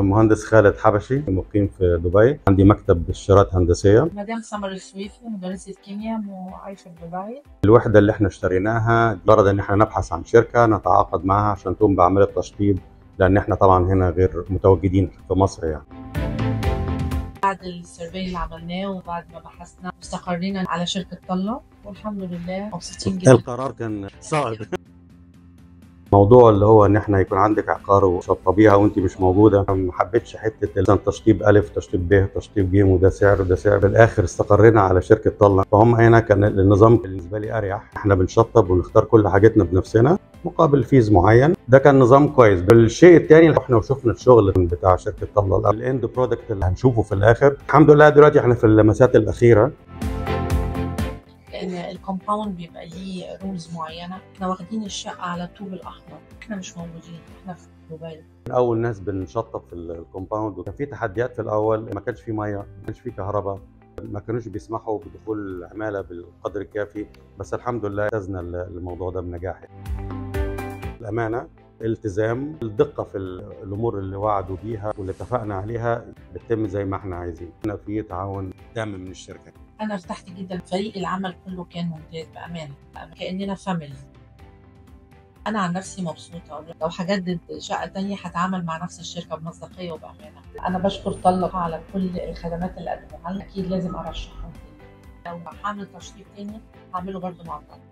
مهندس خالد حبشي، مقيم في دبي، عندي مكتب استشارات هندسية. مدام سمر السويفي، مدرسة كيمياء وعايشة في دبي. الوحدة اللي احنا اشتريناها غرض ان احنا نبحث عن شركة نتعاقد معها عشان تقوم بعملية تشطيب، لان احنا طبعا هنا غير متواجدين في مصر يعني. بعد ال survey اللي عملناه وبعد ما بحثنا استقرينا على شركة طلة، والحمد لله مبسوطين جدا. القرار كان صعب. موضوع اللي هو ان احنا يكون عندك عقار وشطبيها وانت مش موجودة، ما حبيتش حتة تشطيب الف تشطيب ب تشطيب ج وده سعر وده سعر. في الاخر استقرينا على شركة طلة، فهم هنا كان النظام بالنسبة لي اريح، احنا بنشطب ونختار كل حاجتنا بنفسنا مقابل fees معين. ده كان نظام كويس. الشيء الثاني احنا وشفنا الشغل بتاع شركة طلة، ال end product اللي هنشوفه في الاخر الحمد لله دلوقتي احنا في اللمسات الاخيرة. لان ال compound بيبقى ليه rules معينة، احنا واخدين الشقة على الطوب الاحمر، احنا مش موجودين، احنا في دبي. من اول ناس بنشطب في ال compound، وكان في تحديات في الاول، ما كانش في مية، ما كانش في كهرباء، ما كانوش بيسمحوا بدخول العمالة بالقدر الكافي، بس الحمد لله اجتزنا الموضوع ده بنجاح. الامانة، الالتزام، الدقة في الامور اللي وعدوا بيها واللي اتفقنا عليها بتتم زي ما احنا عايزين. احنا في تعاون تام من الشركة. انا ارتحت جدا، فريق العمل كله كان ممتاز بامانه، كاننا family. انا عن نفسي مبسوطة، لو هجدد شقه تانية هتعامل مع نفس الشركة بمصداقيه وبامانه. انا بشكر طلة على كل الخدمات اللي قدموها لنا، اكيد لازم ارشحهم تاني. لو هعمل تشطيب تاني هعمله برده مع طلة.